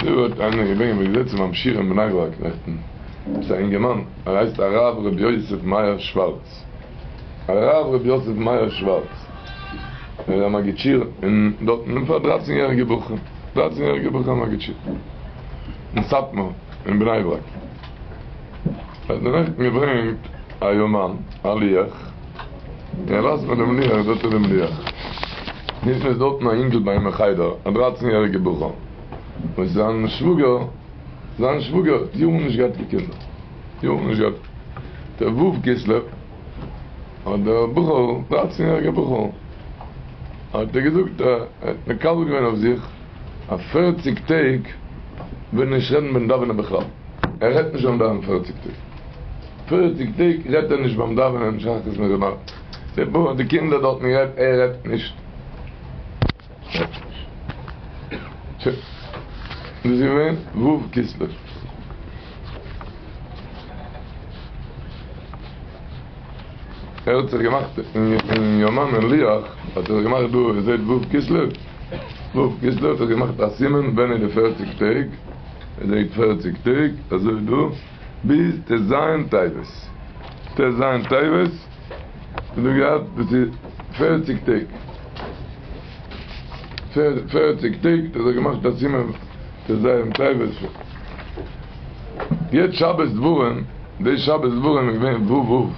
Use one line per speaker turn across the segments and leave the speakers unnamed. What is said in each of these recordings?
דא האט איינער געברענגט מ'איז געזעצן ביים שיעור אין בני ברק נעכטן, עפעס א אינגערמאן, ער הייסט הרב ר' יוסף מאיר שווארץ, הרב ר' יוסף מאיר שווארץ, ער איז א מגיד שיעור אין דארטן פאר דרייצן יעריגע בחורים, דרייצן יעריגע בחורים א מגיד שיעור אין סאטמאר אין בני ברק, ער האט מיר נעכטן געברענגט א יומן, א לוח, און ער ווייזט מיר דעם לוח, זעט איר דעם לוח? נישט איז דארטן א אינגל ביי אים אין חדר, א דרייצן יעריגע בחור, וואס זיין שוואגער, זיין שוואגער האט יארן נישט געהאט קיין קינדער, יארן נישט געהאט, דער ו' כסלו האט דער בחור, דרייצן יעריגע בחור, האט ער געזאגט, ער האט מקבל געווען אויף זיך אז פערציג טעג וועט ער נישט רעדן ביים דאווענען בכלל, ער רעדט נישט ביים דאווענען פערציג טעג. פערציג טעג רעדט ער נישט ביים דאווענען שחרית מעריב מעריב די בחור די קינדער דארטן רעדט ער רעדט נישט רעדט נישט שוין דאס איז געווען ו' כסלו. ער האט זיך געמאכט אין יומן אין לוח האט ער זיך געמאכט דא איר זעט ו' כסלו ו' כסלו האט ער געמאכט א סימן ווען איז די פערציג טעג איר זעט פערציג טעג אזוי דא. ביז ט ז טבת, ט ז טבת האט ער געהאט דאס איז פערציג טעג, פערציג טעג האט ער געמאכט א סימן ט ז טבת, יעצט שבת דברים, די שבת דברים איז געווען ו' אב,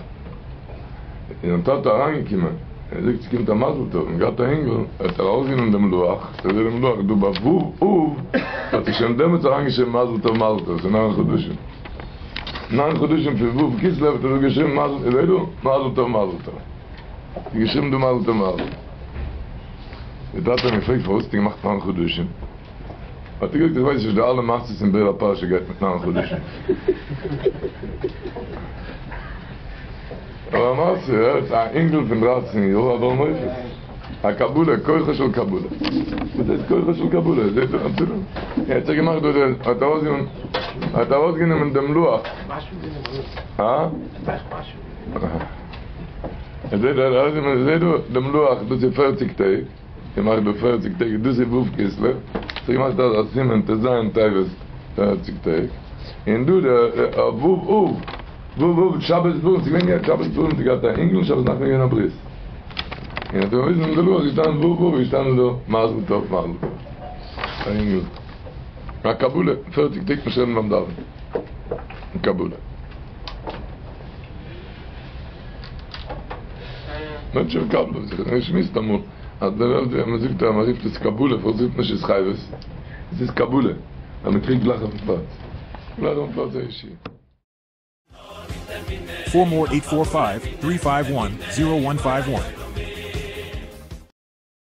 איז זיין טאטע אריינגעקומען, ער זאגט ס'קומט א מזל טוב, מ'האט געהאט א אינגל, האט ער ארויסגענומען דעם לוח, ער זעט דעם לוח דא ביי ו' אב, האט ער שוין דעמאלטס אריינגעשריבן מזל טוב מזל טוב, ס'איז ניין חדשים, ניין חדשים פון ו' כסלו האט ער דא געשריבן מזל, איר זעט דא? מזל טוב מזל טוב, האט ער געשריבן דא מזל טוב מזל טוב, די טאטע האט אים געפרעגט פארוואס האסטו געמאכט ניין חדשים? האט ער געזאגט איך ווייס נישט די אלע מעשות אין באר הפרשה גייט מיט ניין חדשים. אבער א מעשה הערט א אינגל פון דרייצן יאר א בעל מופת, א קבלה, כוחו של קבלה. וואס הייסט כוחו של קבלה? זעט איר אפילו? ער האט זיך געמאכט דא דער, האט ארויסגענומען, האט ארויסגענומען דעם לוח. הא? ער זעט ארויסגענומען, זעט דא דעם לוח, דאס איז פערציג טעג. געמאכט דא פערציג טעג, דאס איז ו' כסלו, זיך געמאכט אזא סימן ט ז טבת פערציג טעג, און דא די ו' אב, ו' אב שבת דברים, ס'איז געווען יעצט שבת דברים האט געהאט א אינגל און שבת נחמו איז געווען א ברית, און האט ער געוויזן אין די לוח איז געשטאנען ו' אב איז געשטאנען דא מזל טוב מזל טוב, א אינגל, א קבלה, פערציג טעג נישט רעדן ביים דאווענען, א קבלה. מענטשן מקבלים זיך, מען שמועסט אמאל אז די וועלט ווי מען זאגט אז מען רופט עס קבלה, פארוואס רופט מען נישט התחייבות? עס איז קבלה אז מען קריגט גלייך אויפן פלאץ, גלייך אויפן פלאץ א ישועה.
4 more 845 351 0151.